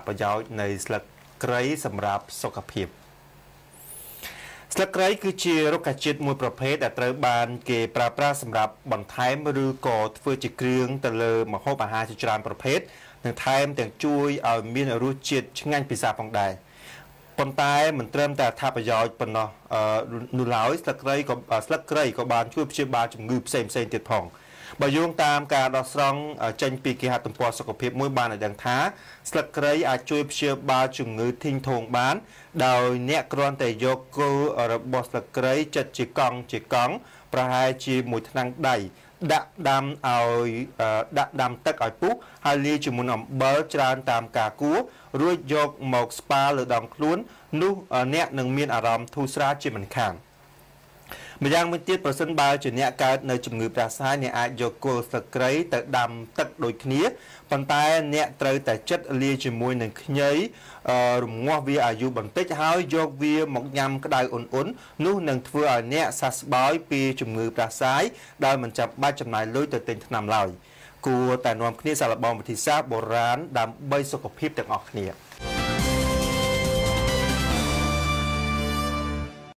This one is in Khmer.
ប្រយោជន៍នៃស្លឹកគ្រៃសម្រាប់សុខភាព។ ស្លឹកគ្រៃគឺជារុក្ខជាតិមួយប្រភេទដែលត្រូវបានគេប្រើប្រាស់សម្រាប់បន្ថែមឬក៏ធ្វើជាគ្រឿងទៅលើម្ហូបអាហារជាច្រើនប្រភេទ និងថែមទាំងជួយឲ្យមានរសជាតិឆ្ងាញ់ពិសាផងដែរ។ ប៉ុន្តែមិនត្រឹមតែអត្ថប្រយោជន៍ប៉ុណ្ណោះនោះឡើយ ស្លឹកគ្រៃក៏បានជួយព្យាបាលជំងឺផ្សេងផ្សេងទៀតផង។ បើយោងតាមការដោះស្រង់ចេញពីគេហទំព័រសុខភាពមួយបានឲ្យដឹងថា ស្លឹកគ្រៃអាចជួយព្យាបាលជំងឺធីងធងបាន ដោយអ្នកគ្រាន់តែយកគល់របស់ស្លឹកគ្រៃចិតជាកង់ជាកង់ប្រហែលជាមួយថ្នាំងដៃ ដាក់ដាំឲ្យដាក់ដាំទឹកឲ្យពុះ ហើយលាយជាមួយអំបិលច្រើនតាមការគួរ រួចយកមកស្ប៉ាលើដងខ្លួន នោះអ្នកនឹងមានអារម្មណ៍ធូរស្រាលជាមិនខាន។ ម្យ៉ាងមួយទៀត ប្រសិនបើជាអ្នកកើតនៅជំងឺផ្ដាសាយ អ្នកអាចយកគល់ស្លឹកគ្រៃទៅដាំទឹកដូចគ្នា ប៉ុន្តែអ្នកត្រូវតែចិត្តលាយជាមួយនឹងខ្ញី រងាស់វាអាយុបន្តិច ហើយយកវាមកញ៉ាំក្តៅអ៊ុនៗ នោះនឹងធ្វើឲ្យអ្នកសះស្បើយពីជំងឺផ្ដាសាយ ដោយមិនចាំបាច់ចំណាយលុយទៅទិញថ្នាំឡើយ។ គួរតែនាំគ្នាសាកល្បងវិធីសាស្ត្របុរាណដើម្បីសុខភាពទាំងអស់គ្នា។